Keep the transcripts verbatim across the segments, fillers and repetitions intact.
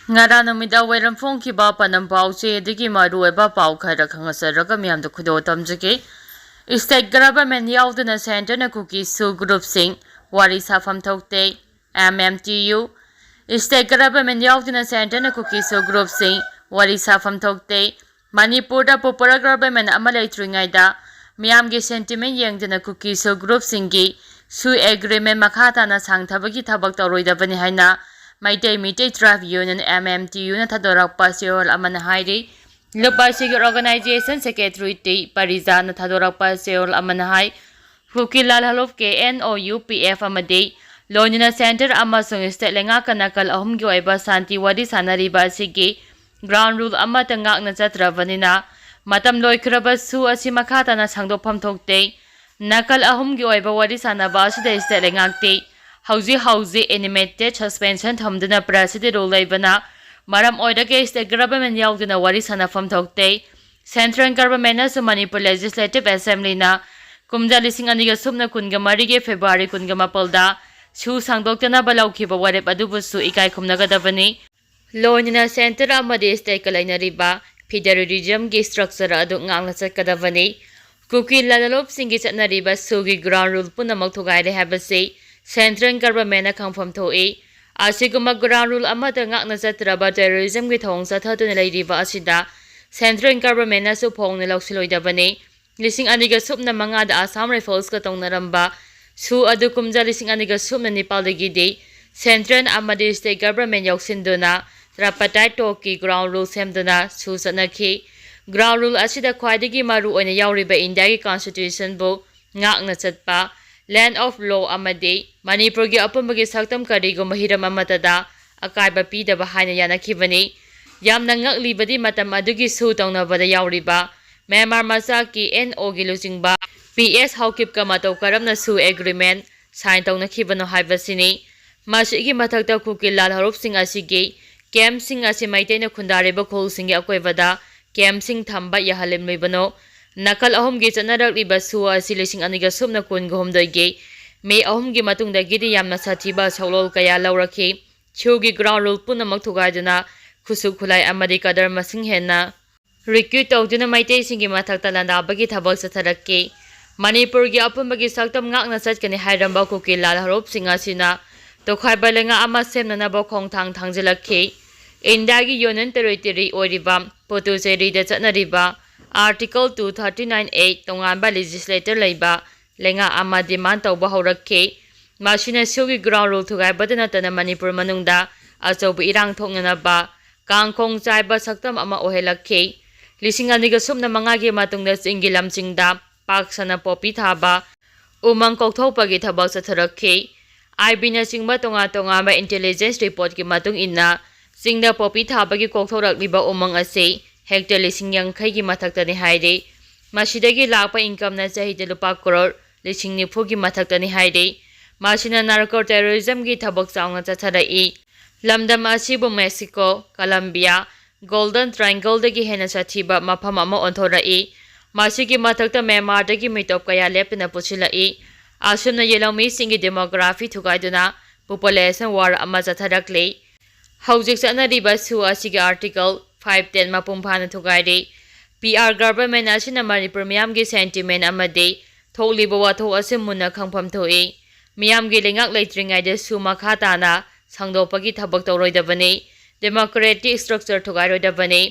ꯉꯔꯥꯡ ꯅꯨꯃꯤꯗꯥꯡ ꯋꯥꯏꯔꯝ ꯐꯣꯡꯈꯤꯕ ꯄꯥꯎꯅꯝ ꯄꯥꯎꯆꯦꯗꯒꯤ ꯃꯔꯨꯑꯣꯏꯕ ꯄꯥꯎ ꯈꯔ ꯈꯪꯍꯟꯖꯔꯒ ꯃꯤꯌꯥꯝꯗ ꯈꯨꯗꯣꯜ ꯇꯝꯖꯒꯦ꯫ State government ꯌꯥꯎꯗꯅ centreꯅ ꯀꯨꯀꯤ ꯁꯨ groupꯁꯤꯡ ꯋꯥꯔꯤ ꯁꯥꯐꯝ ꯊꯣꯛꯇꯦ꯫ M M T U, State government ꯌꯥꯎꯗꯅ centreꯅ ꯀꯨꯀꯤ ꯁꯨ groupꯁꯤꯡ ꯋꯥꯔꯤ ꯁꯥꯐꯝ ꯊꯣꯛꯇꯦ꯫ ꯃꯅꯤꯄꯨꯔꯗ popular government ꯑꯃ ꯂꯩꯇ꯭ꯔꯤꯉꯩꯗ ꯃꯤꯌꯥꯝꯒꯤ sentiment ꯌꯦꯡꯗꯅ ꯀꯨꯀꯤ ꯁꯨ groupꯁꯤꯡꯒꯤ ꯁꯨ agreement ꯃꯈꯥ ꯇꯥꯅ ꯁꯥꯡꯊꯕꯒꯤ ꯊꯕꯛ ꯇꯧꯔꯣꯏꯗꯕꯅꯤ ꯍꯥꯏꯅ Meitei Meitei tribe union M M T Uꯅ ꯊꯥꯗꯣꯔꯛꯄ ꯆꯦꯔꯣꯜ ꯑꯃꯅ ꯍꯥꯏꯔꯤ꯫ ꯂꯨꯞ ꯑꯁꯤꯒꯤ organization secretary ꯇꯤ ꯄꯔꯤꯖꯥꯅ ꯊꯥꯗꯣꯔꯛꯄ ꯆꯦꯔꯣꯜ ꯑꯃꯅ ꯍꯥꯏ, ꯀꯨꯀꯤ ꯂꯥꯜ ꯍꯔꯨꯞ ꯀꯤ N O U P F ꯑꯃꯗꯤ ꯂꯣꯏꯅꯅ centre ꯑꯃꯁꯨꯡ state ꯂꯩꯉꯥꯛꯀ ꯅꯥꯀꯜ ꯑꯍꯨꯝꯒꯤ ꯑꯣꯏꯕ ꯁꯥꯟꯇꯤ ꯋꯥꯔꯤ ꯁꯥꯟꯅꯔꯤꯕ ꯑꯁꯤꯒꯤ ground rule ꯑꯃꯠꯇ ꯉꯥꯛꯅ ꯆꯠꯇ꯭ꯔꯕꯅꯤꯅ ꯃꯇꯝ ꯂꯣꯏꯈ꯭ꯔꯕꯁꯨ ꯑꯁꯤ ꯃꯈꯥ ꯇꯥꯅ ꯁꯥꯡꯗꯣꯛꯐꯝ ꯊꯣꯛꯇꯦ꯫ ꯅꯥꯀꯜ ꯑꯍꯨꯝꯒꯤ ꯑꯣꯏꯕ ꯋꯥꯔꯤ ꯁꯥꯟꯅꯕ ꯑꯁꯤꯗ state ꯂꯩꯉꯥꯛꯇꯤ ꯍꯧꯖꯤꯛ ꯍꯧꯖꯤꯛ animated suspension ꯊꯝꯗꯨꯅ press ꯁꯤꯗ rule ꯂꯩꯕꯅ ꯃꯔꯝ ꯑꯣꯏꯔꯒ state government ꯌꯥꯎꯗꯅ ꯋꯥꯔꯤ ꯁꯥꯟꯅꯐꯝ ꯊꯣꯛꯇꯦ꯫ Central governmentꯅꯁꯨ ꯃꯅꯤꯄꯨꯔ Legislative Assemblyꯅ ꯀꯨꯝꯖꯥ ꯂꯤꯁꯤꯡ ꯑꯅꯤꯒ ꯁꯨꯞꯅ ꯀꯨꯟꯒ ꯃꯔꯤꯒꯤ February ꯀꯨꯟꯒ ꯃꯥꯄꯜꯗ ꯁꯨ ꯁꯥꯡꯗꯣꯛꯇꯅꯕ ꯂꯧꯈꯤꯕ ꯋꯥꯔꯦꯞ ꯑꯗꯨꯕꯨꯁꯨ ꯏꯀꯥꯏ ꯈꯨꯝꯅꯒꯗꯕꯅꯤ꯫ ꯂꯣꯏꯅꯅ centre ꯑꯃꯗꯤ stateꯀ ꯂꯩꯅꯔꯤꯕ federalismꯒꯤ structure ꯑꯗꯨ ꯉꯥꯛꯅ ꯆꯠꯀꯗꯕꯅꯤ꯫ ꯀꯨꯀꯤ ꯂꯥꯂꯣꯞꯁꯤꯡꯒꯤ ꯆꯠꯅꯔꯤꯕ ꯁꯨꯒꯤ ground rule ꯄꯨꯝꯅꯃꯛ ꯊꯨꯒꯥꯏꯔꯦ ꯍꯥꯏꯕꯁꯤ central governmentꯅ ꯈꯪꯐꯝ ꯊꯣꯛꯏ꯫ ꯑꯁꯤꯒꯨꯝꯕ ground rule ꯑꯃꯠꯇ ꯉꯥꯛꯅ ꯆꯠꯇ꯭ꯔꯕ terrorismꯒꯤ ꯊꯧꯑꯣꯡ ꯆꯠꯊꯗꯨꯅ ꯂꯩꯔꯤꯕ ꯑꯁꯤꯗ central governmentꯅꯁꯨ ꯐꯣꯡꯅ ꯂꯧꯁꯤꯜꯂꯣꯏꯗꯕꯅꯤ꯫ ꯂꯤꯁꯤꯡ ꯑꯅꯤꯒ ꯁꯨꯞꯅ ꯃꯉꯥꯗ Assam Riflesꯀ ꯇꯧꯅꯔꯝꯕ ꯁꯨ ꯑꯗꯨ ꯀꯨꯝꯖꯥ ꯂꯤꯁꯤꯡ ꯑꯅꯤꯒ ꯁꯨꯞꯅ ꯅꯤꯄꯥꯜꯗꯒꯤꯗꯤ central ꯑꯃꯗꯤ state government ꯌꯥꯎꯁꯤꯟꯗꯨꯅ tripartite talkꯀꯤ ground rule ꯁꯦꯝꯗꯨꯅ ꯁꯨ ꯆꯠꯅꯈꯤ꯫ Ground rule ꯑꯁꯤꯗ ꯈ꯭ꯋꯥꯏꯗꯒꯤ ꯃꯔꯨ ꯑꯣꯏꯅ ꯌꯥꯎꯔꯤꯕ ꯏꯟꯗꯤꯌꯥꯒꯤ constitutionꯕꯨ ꯉꯥꯛꯅ ꯆꯠꯄ, land of law ꯑꯃꯗꯤ ꯃꯅꯤꯄꯨꯔꯒꯤ ꯑꯄꯨꯟꯕꯒꯤ ꯁꯛꯇꯝ ꯀꯔꯤꯒꯨꯝꯕ ꯍꯤꯔꯝ ꯑꯃꯠꯇꯗ ꯑꯀꯥꯏꯕ ꯄꯤꯗꯕ ꯍꯥꯏꯅ ꯌꯥꯅꯈꯤꯕꯅꯤ꯫ ꯌꯥꯝꯅ ꯉꯛꯂꯤꯕꯗꯤ ꯃꯇꯝ ꯑꯗꯨꯒꯤ ꯁꯨ ꯇꯧꯅꯕꯗ ꯌꯥꯎꯔꯤꯕ ꯃ꯭ꯌꯥꯟꯃꯥꯔ ꯃꯆꯥꯛꯀꯤ N O ꯒꯤ ꯂꯨꯆꯤꯡꯕ P S ꯍꯥꯎꯀꯤꯞꯀ ꯃꯇꯧ ꯀꯔꯝꯅ ꯁꯨ agreement sign ꯇꯧꯅꯈꯤꯕꯅꯣ ꯍꯥꯏꯕꯁꯤꯅꯤ꯫ ꯃꯁꯤꯒꯤ ꯃꯊꯛꯇ ꯀꯨꯀꯤ ꯂꯥꯜ ꯍꯔꯨꯞꯁꯤꯡ ꯑꯁꯤꯒꯤ campꯁꯤꯡ ꯑꯁꯤ ꯃꯩꯇꯩꯅ ꯈꯨꯟꯗꯥꯔꯤꯕ ꯈꯨꯜꯁꯤꯡꯒꯤ ꯑꯀꯣꯏꯕꯗ campꯁꯤꯡ ꯊꯝꯕ ꯌꯥꯍꯜꯂꯝꯂꯤꯕꯅꯣ꯫ ꯅꯥꯀꯜ ꯑꯍꯨꯝꯒꯤ ꯆꯠꯅꯔꯛꯂꯤꯕ ꯁꯨ ꯑꯁꯤ ꯂꯤꯁꯤꯡ ꯑꯅꯤꯒ ꯁꯨꯞꯅ ꯀꯨꯟꯒ ꯍꯨꯝꯗꯣꯏꯒꯤ ꯃꯦ ꯑꯍꯨꯝꯒꯤ ꯃꯇꯨꯡꯗꯒꯤꯗꯤ ꯌꯥꯝꯅ ꯁꯥꯊꯤꯕ ꯁꯛꯂꯣꯜ ꯀꯌꯥ ꯂꯧꯔꯛꯈꯤ꯫ ꯁꯤꯑꯣꯒꯤ ground rule ꯄꯨꯝꯅꯃꯛ ꯊꯨꯒꯥꯏꯗꯨꯅ ꯈꯨꯠꯁꯨ ꯈꯨꯠꯂꯥꯏ ꯑꯃꯗꯤ ꯀꯗꯔ ꯃꯁꯤꯡ ꯍꯦꯟꯅ recruit ꯇꯧꯗꯨꯅ ꯃꯩꯇꯩꯁꯤꯡꯒꯤ ꯃꯊꯛꯇ ꯂꯥꯟꯗꯥꯕꯒꯤ ꯊꯕꯛ ꯆꯠꯊꯔꯛꯈꯤ꯫ ꯃꯅꯤꯄꯨꯔꯒꯤ ꯑꯄꯨꯟꯕꯒꯤ ꯁꯛꯇꯝ ꯉꯥꯛꯅ ꯆꯠꯀꯅꯤ ꯍꯥꯏꯔꯝꯕ ꯀꯨꯀꯤ ꯂꯥꯜ ꯍꯔꯧꯞꯁꯤꯡ ꯑꯁꯤꯅ ꯇꯣꯈꯥꯏꯕ ꯂꯩꯉꯥꯛ ꯑꯃ ꯁꯦꯝꯅꯅꯕ ꯈꯣꯡꯊꯥꯡ ꯊꯥꯡꯖꯤꯜꯂꯛꯈꯤ꯫ ꯏꯟꯗꯤꯌꯥꯒꯤ union territory ꯑꯣꯏꯔꯤꯕ ꯄꯨꯗꯨꯆꯦꯔꯤꯗ ꯆꯠꯅꯔꯤꯕ Article two thirty nine A ꯇꯣꯉꯥꯟꯕ legislature ꯂꯩꯕ ꯂꯩꯉꯥꯛ ꯑꯃ demand ꯇꯧꯕ ꯍꯧꯔꯛꯈꯤ꯫ ꯃꯁꯤꯅ ꯁꯤꯑꯣꯒꯤ ground rule ꯊꯨꯒꯥꯏꯕꯗ ꯅꯠꯇꯅ ꯃꯅꯤꯄꯨꯔ ꯃꯅꯨꯡꯗ ꯑꯆꯧꯕ ꯏꯔꯥꯡ ꯊꯣꯛꯅꯅꯕ ꯀꯥꯡꯈꯣꯡ ꯆꯥꯏꯕ ꯁꯛꯇꯝ ꯑꯃ ꯑꯣꯏꯍꯜꯂꯛꯈꯤ꯫ ꯂꯤꯁꯤꯡ ꯑꯅꯤꯒ ꯁꯨꯞꯅ ꯃꯉꯥꯒꯤ ꯃꯇꯨꯡꯗ ꯆꯤꯡꯒꯤ ꯂꯝꯁꯤꯡꯗ ꯄꯥꯛ ꯁꯟꯅ ꯄꯣꯄꯤ ꯊꯥꯕ, ꯎꯃꯪ ꯀꯣꯛꯊꯣꯛꯄꯒꯤ ꯊꯕꯛ ꯆꯠꯊꯔꯛꯈꯤ꯫ IB ꯅꯆꯤꯡꯕ ꯇꯣꯉꯥꯟ ꯇꯣꯉꯥꯟꯕ intelligence reportꯀꯤ ꯃꯇꯨꯡ ꯏꯟꯅ, ꯆꯤꯡꯗ ꯄꯣꯄꯤ ꯊꯥꯕꯒꯤ ꯀꯣꯛꯊꯣꯔꯛꯂꯤꯕ ꯎꯃꯪ ꯑꯁꯤ hectare ꯂꯤꯁꯤꯡ ꯌꯥꯡꯈꯩꯒꯤ ꯃꯊꯛꯇꯅꯤ ꯍꯥꯏꯔꯤ꯫ ꯃꯁꯤꯗꯒꯤ ꯂꯥꯛꯄ incomeꯅ ꯆꯍꯤꯗ ꯂꯨꯄꯥ ꯀ꯭ꯔꯣꯔ ꯂꯤꯁꯤꯡ ꯅꯤꯐꯨꯒꯤ ꯃꯊꯛꯇꯅꯤ ꯍꯥꯏꯔꯤ꯫ ꯃꯁꯤꯅ narco terrorismꯒꯤ ꯊꯕꯛ ꯆꯥꯎꯅ ꯆꯠꯊꯔꯛꯏ꯫ ꯂꯝꯗꯝ ꯑꯁꯤꯕꯨ ꯃꯦꯛꯁꯤꯀꯣ, ꯀꯂꯝꯕꯤꯌꯥ, Golden Triangleꯗꯒꯤ ꯍꯦꯟꯅ ꯁꯥꯊꯤꯕ ꯃꯐꯝ ꯑꯃ ꯑꯣꯟꯊꯣꯔꯛꯏ꯫ ꯃꯁꯤꯒꯤ ꯃꯊꯛꯇ ꯃ꯭ꯌꯥꯟꯃꯥꯔꯗꯒꯤ ꯃꯤꯇꯣꯞ ꯀꯌꯥ ꯂꯦꯞꯇꯅ ꯄꯨꯁꯤꯜꯂꯛꯏ꯫ ꯑꯁꯨꯝꯅ ꯌꯦꯜꯍꯧꯃꯤꯁꯤꯡꯒꯤ demography ꯊꯨꯒꯥꯏꯗꯨꯅ population war ꯑꯃ ꯆꯠꯊꯔꯛꯂꯤ꯫ ꯍꯧꯖꯤꯛ ꯆꯠꯅꯔꯤꯕ ꯁꯨ ꯑꯁꯤꯒꯤ Article five ten ꯃꯄꯨꯡ ꯐꯥꯅ ꯊꯨꯒꯥꯏꯔꯤ꯫ PR government ꯑꯁꯤꯅ ꯃꯅꯤꯄꯨꯔ ꯃꯤꯌꯥꯝꯒꯤ sentiment ꯑꯃꯗꯤ ꯊꯣꯛꯂꯤꯕ ꯋꯥꯊꯣꯛ ꯑꯁꯤ ꯃꯨꯟꯅ ꯈꯪꯐꯝ ꯊꯣꯛꯏ꯫ ꯃꯤꯌꯥꯝꯒꯤ ꯂꯩꯉꯥꯛ ꯂꯩꯇ꯭ꯔꯤꯉꯩꯗ ꯁꯨ ꯃꯈꯥ ꯇꯥꯅ ꯁꯪꯗꯣꯛꯄꯒꯤ ꯊꯕꯛ ꯇꯧꯔꯣꯏꯗꯕꯅꯤ꯫ Democratic structure ꯊꯨꯒꯥꯏꯔꯣꯏꯗꯕꯅꯤ꯫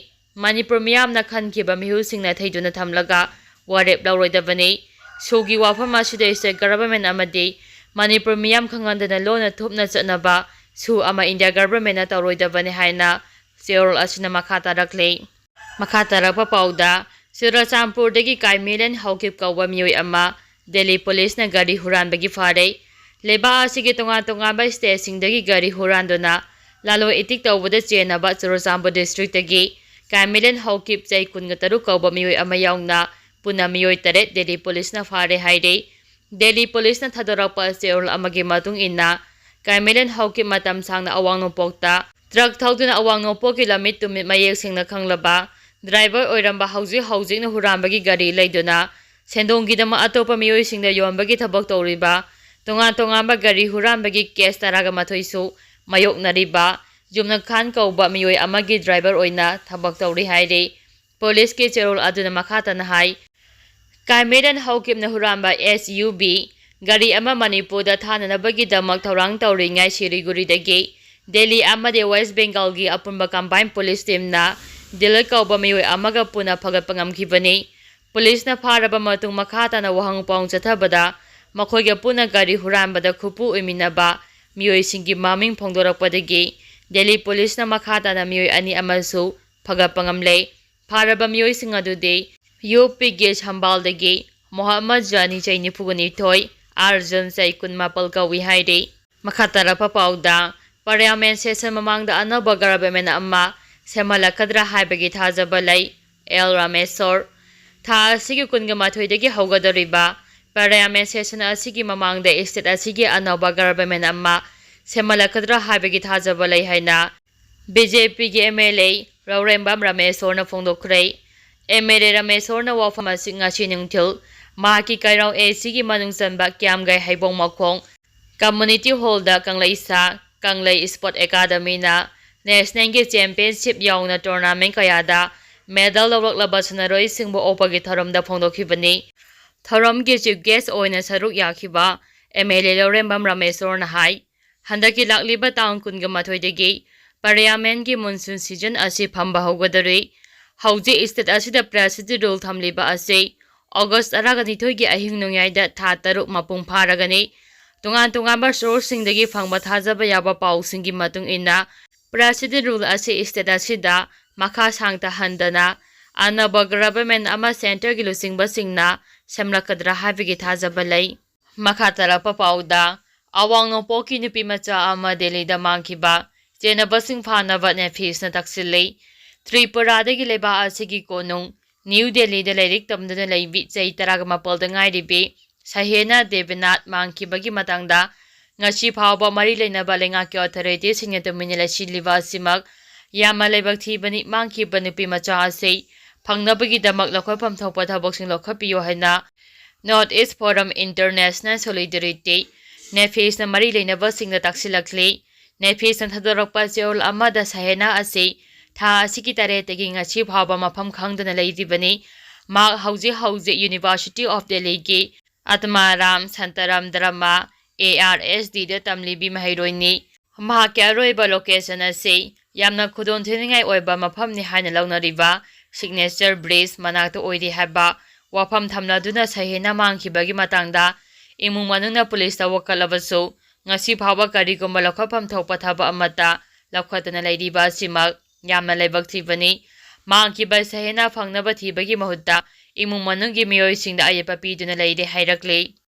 ꯃꯅꯤꯄꯨꯔ ꯃꯤꯌꯥꯝꯅ ꯈꯟꯈꯤꯕ ꯃꯤꯍꯨꯠꯁꯤꯡꯅ ꯊꯩꯗꯨꯅ ꯊꯝꯂꯒ ꯋꯥꯔꯦꯞ ꯂꯧꯔꯣꯏꯗꯕꯅꯤ꯫ ꯁꯨꯒꯤ ꯋꯥꯐꯝ ꯑꯁꯤꯗ state government ꯑꯃꯗꯤ ꯃꯅꯤꯄꯨꯔ ꯃꯤꯌꯥꯝ ꯈꯪꯍꯟꯗꯅ ꯂꯣꯟꯅ ꯊꯨꯞꯅ ꯆꯠꯅꯕ ꯁꯨ ꯑꯃ India governmentꯅ ꯇꯧꯔꯣꯏꯗꯕꯅꯤ ꯍꯥꯏꯅ ꯆꯦꯔꯣꯜ ꯑꯁꯤꯅ ꯃꯈꯥ ꯇꯥꯔꯛꯂꯤ꯫ ꯃꯈꯥ ꯇꯥꯔꯛꯄ ꯄꯥꯎꯗ, ꯆꯨꯔꯆꯥꯟꯄꯨꯔꯗꯒꯤ ꯀꯥꯏꯃꯤꯂꯦꯟ ꯍꯧꯈꯤꯞ ꯀꯧꯕ ꯃꯤꯑꯣꯏ ꯑꯃ ꯗꯦꯜꯂꯤ ꯄꯨꯂꯤꯁꯅ ꯒꯥꯔꯤ ꯍꯨꯔꯥꯟꯕꯒꯤ ꯐꯥꯔꯦ꯫ ꯂꯩꯕꯥꯛ ꯑꯁꯤꯒꯤ ꯇꯣꯉꯥꯟ ꯇꯣꯉꯥꯟꯕ stateꯁꯤꯡꯗꯒꯤ ꯒꯥꯔꯤ ꯍꯨꯔꯥꯟꯗꯨꯅ ꯂꯂꯣꯟ ꯏꯇꯤꯛ ꯇꯧꯕꯗ ꯆꯦꯟꯅꯕ ꯆꯨꯔꯆꯥꯟꯄꯨꯔ districtꯇꯒꯤ ꯀꯥꯏꯃꯤꯂꯦꯟ ꯍꯧꯈꯤꯞ ꯆꯍꯤ ꯀꯨꯟꯒ ꯇꯔꯨꯛ ꯀꯧꯕ ꯃꯤꯑꯣꯏ ꯑꯃ ꯌꯥꯎꯅ ꯄꯨꯟꯅ ꯃꯤꯑꯣꯏ ꯇꯔꯦꯠ ꯗꯦꯜꯂꯤ ꯄꯨꯂꯤꯁꯅ ꯐꯥꯔꯦ ꯍꯥꯏꯔꯦ꯫ ꯗꯦꯜꯂꯤ ꯄꯨꯂꯤꯁꯅ ꯊꯥꯗꯣꯔꯛꯄ ꯆꯦꯔꯣꯜ ꯑꯃꯒꯤ ꯃꯇꯨꯡ ꯏꯟꯅ, ꯀꯥꯏꯃꯤꯂꯦꯟ ꯍꯧꯈꯤꯞ ꯃꯇꯝ ꯁꯥꯡꯅ ꯑꯋꯥꯡ ꯅꯣꯡꯄꯣꯛꯇ ꯇ꯭ꯔꯛ ꯊꯧꯗꯨꯅ ꯑꯋꯥꯡ ꯅꯣꯡꯄꯣꯛꯀꯤ ꯂꯝꯃꯤꯠ ꯇꯨꯃꯤꯠ ꯃꯌꯦꯛ ꯁꯦꯡꯅ ꯈꯪꯂꯕ driver ꯑꯣꯏꯔꯝꯕ, ꯍꯧꯖꯤꯛ ꯍꯧꯖꯤꯛꯅ ꯍꯨꯔꯥꯟꯕꯒꯤ ꯒꯥꯔꯤ ꯂꯩꯗꯨꯅ ꯁꯦꯟꯗꯣꯡꯒꯤꯗꯃꯛ ꯑꯇꯣꯞꯄ ꯃꯤꯑꯣꯏꯁꯤꯡꯗ ꯌꯣꯟꯕꯒꯤ ꯊꯕꯛ ꯇꯧꯔꯤꯕ ꯇꯣꯉꯥꯟ ꯇꯣꯉꯥꯟꯕ ꯒꯥꯔꯤ ꯍꯨꯔꯥꯟꯕꯒꯤ case ꯇꯔꯥꯒ ꯃꯥꯊꯣꯏꯁꯨ ꯃꯥꯌꯣꯛꯅꯔꯤꯕ ꯖꯨꯝꯅ ꯈꯥꯟ ꯀꯧꯕ ꯃꯤꯑꯣꯏ ꯑꯃꯒꯤ ꯗ꯭ꯔꯥꯏꯚꯔ ꯑꯣꯏꯅ ꯊꯕꯛ ꯇꯧꯔꯤ ꯍꯥꯏꯔꯤ꯫ ꯄꯨꯂꯤꯁꯀꯤ ꯆꯦꯔꯣꯜ ꯑꯗꯨꯅ ꯃꯈꯥ ꯇꯥꯅ ꯍꯥꯏ, ꯀꯥꯏꯃꯦꯔꯟ ꯍꯧꯀꯤꯞꯅ ꯍꯨꯔꯥꯟꯕ ꯑꯦꯁ ꯌꯨ ꯚꯤ ꯒꯥꯔꯤ ꯑꯃ ꯃꯅꯤꯄꯨꯔꯗ ꯊꯥꯅꯅꯕꯒꯤꯗꯃꯛ ꯊꯧꯔꯥꯡ ꯇꯧꯔꯤꯉꯩ ꯁꯤꯂꯤꯒꯨꯔꯤꯗꯒꯤ ꯗꯦꯜꯂꯤ ꯑꯃꯗꯤ ꯋꯦꯁ ꯕꯦꯡꯒꯥꯜꯒꯤ ꯑꯄꯨꯟꯕ ꯀꯝꯕꯥꯏꯟ ꯄꯨꯂꯤꯁ ꯇꯤꯝꯅ ꯗꯤꯂꯔ ꯀꯧꯕ ꯃꯤꯑꯣꯏ ꯑꯃꯒ ꯄꯨꯟꯅ ꯐꯒꯠꯄ ꯉꯝꯈꯤꯕꯅꯤ꯫ ꯄꯨꯂꯤꯁꯅ ꯐꯥꯔꯕ ꯃꯇꯨꯡ ꯃꯈꯥ ꯇꯥꯅ ꯋꯥꯍꯪ ꯄꯥꯎ ꯆꯠꯊꯕꯗ ꯃꯈꯣꯏꯒ ꯄꯨꯟꯅ ꯒꯥꯔꯤ ꯍꯨꯔꯥꯟꯕꯗ ꯈꯨꯠꯄꯨ ꯑꯣꯏꯃꯤꯟꯅꯕ ꯃꯤꯑꯣꯏꯁꯤꯡꯒꯤ ꯃꯃꯤꯡ ꯐꯣꯡꯗꯣꯔꯛꯄꯗꯒꯤ ꯗꯦꯜꯂꯤ ꯄꯨꯂꯤꯁꯅ ꯃꯈꯥ ꯇꯥꯅ ꯃꯤꯑꯣꯏ ꯑꯅꯤ ꯑꯃꯁꯨ ꯐꯒꯠꯄ ꯉꯝꯂꯦ꯫ ꯐꯥꯔꯕ ꯃꯤꯑꯣꯏꯁꯤꯡ ꯑꯗꯨꯗꯤ ꯌꯨ ꯄꯤꯒꯤ ꯁꯝꯕꯥꯜꯗꯒꯤ ꯃꯣꯍꯝꯃꯗ ꯖꯥꯅꯤ, ꯆꯍꯤ ꯅꯤꯐꯨ ꯅꯤꯊꯣꯏ, ꯑꯥꯔꯖꯨꯟ, ꯆꯍꯤ ꯀꯨꯟꯃꯥꯄꯜ ꯀꯧꯏ ꯍꯥꯏꯔꯤ꯫ ꯃꯈꯥ ꯇꯥꯔꯛꯄ ꯄꯥꯎꯗ, ꯄꯥꯔꯂꯤꯌꯥꯃꯦꯟ ꯁꯦꯁꯟ ꯃꯃꯥꯡꯗ ꯑꯅꯧꯕ ꯒꯚꯔꯟꯃꯦꯟ ꯑꯃ ꯁꯦꯝꯍꯜꯂꯛꯀꯗ꯭ꯔꯥ ꯍꯥꯏꯕꯒꯤ ꯊꯥꯖꯕ ꯂꯩ꯫ ꯑꯦꯜ ꯔꯥꯃꯦꯁꯣꯔ꯫ ꯊꯥ ꯑꯁꯤꯒꯤ ꯀꯨꯟꯒ ꯃꯥꯊꯣꯏꯗꯒꯤ ꯍꯧꯒꯗꯧꯔꯤꯕ ꯄꯥꯔꯂꯤꯌꯥꯃꯦꯟ ꯁꯦꯁꯟ ꯑꯁꯤꯒꯤ ꯃꯃꯥꯡꯗ ꯁ꯭ꯇꯦꯠ ꯑꯁꯤꯒꯤ ꯑꯅꯧꯕ ꯒꯚꯔꯟꯃꯦꯟ ꯑꯃ ꯁꯦꯝꯍꯜꯂꯛꯀꯗ꯭ꯔꯥ ꯍꯥꯏꯕꯒꯤ ꯊꯥꯖꯕ ꯂꯩ ꯍꯥꯏꯅ ꯕꯤ ꯖꯦ ꯄꯤꯒꯤ ꯑꯦꯝ ꯑꯦꯜ ꯑꯦ ꯂꯧꯔꯦꯝꯕꯝ ꯔꯥꯃꯦꯁꯣꯔꯅ ꯐꯣꯡꯗꯣꯛꯈ꯭ꯔꯦ꯫ ꯑꯦꯝ ꯑꯦꯜ ꯑꯦ ꯔꯥꯃꯦꯁꯣꯔꯅ ꯋꯥꯐꯝ ꯑꯁꯤ ꯉꯁꯤ ꯅꯨꯡꯊꯤꯜ ꯃꯍꯥꯛꯀꯤ ꯀꯩꯔꯥꯎ ꯑꯦ ꯁꯤꯒꯤ ꯃꯅꯨꯡ ꯆꯟꯕ ꯀ꯭ꯌꯥꯝꯒꯩ ꯍꯩꯕꯣꯡ ꯃꯈꯣꯡ ꯀꯝꯃꯨꯅꯤꯇꯤ ꯍꯣꯜꯗ ꯀꯪꯂꯩꯁꯥ ꯀꯪꯂꯩ ꯁ꯭ꯄꯣꯔꯠ ꯑꯦꯀꯥꯗꯃꯤꯅ ꯅꯦꯁꯅꯦꯜꯒꯤ ꯆꯦꯝꯄꯤꯌꯟꯁꯤꯞ ꯌꯥꯎꯅ ꯇꯣꯔꯅꯥꯃꯦꯟ ꯀꯌꯥꯗ ꯃꯦꯗꯜ ꯂꯧꯔꯛꯂꯕ ꯁꯥꯟꯅꯔꯣꯏꯁꯤꯡꯕꯨ ꯑꯣꯛꯄꯒꯤ ꯊꯧꯔꯝꯗ ꯐꯣꯡꯗꯣꯛꯈꯤꯕꯅꯤ꯫ ꯊꯧꯔꯝꯒꯤ ꯆꯤꯐ ꯒꯦꯁ ꯑꯣꯏꯅ ꯁꯔꯨꯛ ꯌꯥꯈꯤꯕ ꯑꯦꯝ ꯑꯦꯜ ꯑꯦ ꯂꯧꯔꯦꯝꯕꯝ ꯔꯥꯃꯦꯁꯣꯔꯅ ꯍꯥꯏ, ꯍꯟꯗꯛꯀꯤ ꯂꯥꯛꯂꯤꯕ ꯇꯥꯡ ꯀꯨꯟꯒ ꯃꯥꯊꯣꯏꯗꯒꯤ ꯄꯥꯔꯂꯤꯌꯥꯃꯦꯟꯒꯤ ꯃꯨꯟꯁꯨꯟ ꯁꯤꯖꯟ ꯑꯁꯤ ꯐꯝꯕ ꯍꯧꯒꯗꯧꯔꯤ꯫ ꯍꯧꯖꯤꯛ ꯁ꯭ꯇꯦꯠ ꯑꯁꯤꯗ ꯄ꯭ꯔꯦꯁꯤꯗꯦꯟ ꯔꯨꯜ ꯊꯝꯂꯤꯕ ꯑꯁꯤ ꯑꯣꯒꯁ ꯇꯔꯥꯒ ꯅꯤꯊꯣꯏꯒꯤ ꯑꯍꯤꯡ ꯅꯣꯡꯌꯥꯏꯗ ꯊꯥ ꯇꯔꯨꯛ ꯃꯄꯨꯡ ꯐꯥꯔꯒꯅꯤ꯫ ꯇꯣꯉꯥꯟ ꯇꯣꯉꯥꯟꯕ ꯁꯣꯔꯁꯁꯤꯡꯗꯒꯤ ꯐꯪꯕ ꯊꯥꯖꯕ ꯌꯥꯕ ꯄꯥꯎꯁꯤꯡꯒꯤ ꯃꯇꯨꯡ ꯏꯟꯅ, ꯄ꯭ꯔꯦꯁꯤꯗꯦꯟ ꯔꯨꯜ ꯑꯁꯤ ꯁ꯭ꯇꯦꯠ ꯑꯁꯤꯗ ꯃꯈꯥ ꯁꯥꯡꯅ ꯍꯟꯗꯅ ꯑꯅꯧꯕ ꯒꯚꯔꯟꯃꯦꯟ ꯑꯃ ꯁꯦꯟꯇꯔꯒꯤ ꯂꯨꯆꯤꯡꯕꯁꯤꯡꯅ ꯁꯦꯝꯂꯛꯀꯗ꯭ꯔꯥ ꯍꯥꯏꯕꯒꯤ ꯊꯥꯖꯕ ꯂꯩ꯫ ꯃꯈꯥ ꯇꯥꯔꯛꯄ ꯄꯥꯎꯗ, ꯑꯋꯥꯡ ꯅꯣꯡꯄꯣꯛꯀꯤ ꯅꯨꯄꯤ ꯃꯆꯥ ꯑꯃ ꯗꯦꯜꯂꯤꯗ ꯃꯥꯡꯈꯤꯕ ꯆꯦꯟꯅꯕꯁꯤꯡ ꯐꯥꯅꯕ ꯅꯦꯐꯤꯁꯅ ꯇꯛꯁꯤꯜꯂꯤ꯫ ꯇ꯭ꯔꯤꯄꯨꯔꯥꯗꯒꯤ ꯂꯩꯕꯥꯛ ꯑꯁꯤꯒꯤ ꯀꯣꯅꯨꯡ ꯅ꯭ꯌꯨ ꯗꯦꯜꯂꯤꯗ ꯂꯥꯏꯔꯤꯛ ꯇꯝꯗꯨꯅ ꯂꯩꯕꯤ ꯆꯍꯤ ꯇꯔꯥꯒ ꯃꯥꯄꯜꯗ ꯉꯥꯏꯔꯤꯕꯤ ꯁꯍꯦꯅꯥ ꯗꯦꯕꯤꯅꯥꯊ ꯃꯥꯡꯈꯤꯕꯒꯤ ꯃꯇꯥꯡꯗ ꯉꯁꯤ ꯐꯥꯎꯕ ꯃꯔꯤ ꯂꯩꯅꯕ ꯂꯩꯉꯥꯛꯀꯤ ꯑꯣꯊꯣꯔꯤꯇꯤꯁꯤꯡꯅ ꯇꯨꯃꯤꯟꯅ ꯂꯩꯁꯤꯜꯂꯤꯕ ꯑꯁꯤꯃꯛ ꯌꯥꯝꯅ ꯂꯥꯏꯕꯛ ꯊꯤꯕꯅꯤ꯫ ꯃꯥꯡꯈꯤꯕ ꯅꯨꯄꯤ ꯃꯆꯥ ꯑꯁꯤ ꯐꯪꯅꯕꯒꯤꯗꯃꯛ ꯂꯧꯈꯠꯐꯝ ꯊꯣꯛꯄ ꯊꯕꯛꯁꯤꯡ ꯂꯧꯈꯠꯄꯤꯌꯨ ꯍꯥꯏꯅ north east form international solidarity, ꯅꯦꯐꯤꯁꯅ ꯃꯔꯤ ꯂꯩꯅꯕꯁꯤꯡꯗ ꯇꯥꯛꯁꯤꯜꯂꯛꯂꯤ꯫ ꯅꯦꯐꯤꯁꯅ ꯊꯥꯗꯣꯔꯛꯄ ꯆꯦꯔꯣꯜ ꯑꯃꯗ ꯁꯍꯦꯅꯥ ꯑꯁꯤ ꯊꯥ ꯑꯁꯤꯒꯤ ꯇꯔꯦꯠꯇꯒꯤ ꯉꯁꯤ ꯐꯥꯎꯕ ꯃꯐꯝ ꯈꯪꯗꯅ ꯂꯩꯔꯤꯕꯅꯤ꯫ ꯃꯍꯥꯛ ꯍꯧꯖꯤꯛ ꯍꯧꯖꯤꯛ University of Delhiꯒꯤ ꯑꯇꯃꯥꯔꯥꯝ ꯁꯟꯇꯔꯥꯝ ꯗ꯭ꯔꯃꯥ, ARSDꯗ ꯇꯝꯂꯤꯕꯤ ꯃꯍꯩꯔꯣꯏꯅꯤ꯫ ꯃꯍꯥꯛꯀꯤ ꯑꯔꯣꯏꯕ location ꯑꯁꯤ ꯌꯥꯝꯅ ꯈꯨꯗꯣꯡꯊꯤꯅꯤꯡꯉꯥꯏ ꯑꯣꯏꯕ ꯃꯐꯝꯅꯤ ꯍꯥꯏꯅ ꯂꯧꯅꯔꯤꯕ Signature Bridge ꯃꯅꯥꯛꯇ ꯑꯣꯏꯔꯤ ꯍꯥꯏꯕ ꯋꯥꯐꯝ ꯊꯝꯂꯗꯨꯅ ꯁꯍꯦꯅꯥ ꯃꯥꯡꯈꯤꯕꯒꯤ ꯃꯇꯥꯡꯗ ꯏꯃꯨꯡ ꯃꯅꯨꯡꯅ ꯄꯨꯂꯤꯁꯇ ꯋꯥꯀꯠꯂꯕꯁꯨ, ꯉꯁꯤ ꯐꯥꯎꯕ ꯀꯔꯤꯒꯨꯝꯕ ꯂꯧꯈꯠꯐꯝ ꯊꯣꯛꯄ ꯊꯕꯛ ꯑꯃꯠꯇ ꯂꯧꯈꯠꯇꯅ ꯂꯩꯔꯤꯕ ꯑꯁꯤꯃꯛ ꯌꯥꯝꯅ ꯂꯥꯏꯕꯛ ꯊꯤꯕꯅꯤ꯫ ꯃꯥꯡꯈꯤꯕ ꯁꯍꯦꯅꯥ ꯐꯪꯅꯕ ꯊꯤꯕꯒꯤ ꯃꯍꯨꯠꯇ ꯏꯃꯨꯡ ꯃꯅꯨꯡꯒꯤ ꯃꯤꯑꯣꯏꯁꯤꯡꯗ ꯑꯌꯦꯠꯄ ꯄꯤꯗꯨꯅ ꯂꯩꯔꯦ ꯍꯥꯏꯔꯛꯂꯤ꯫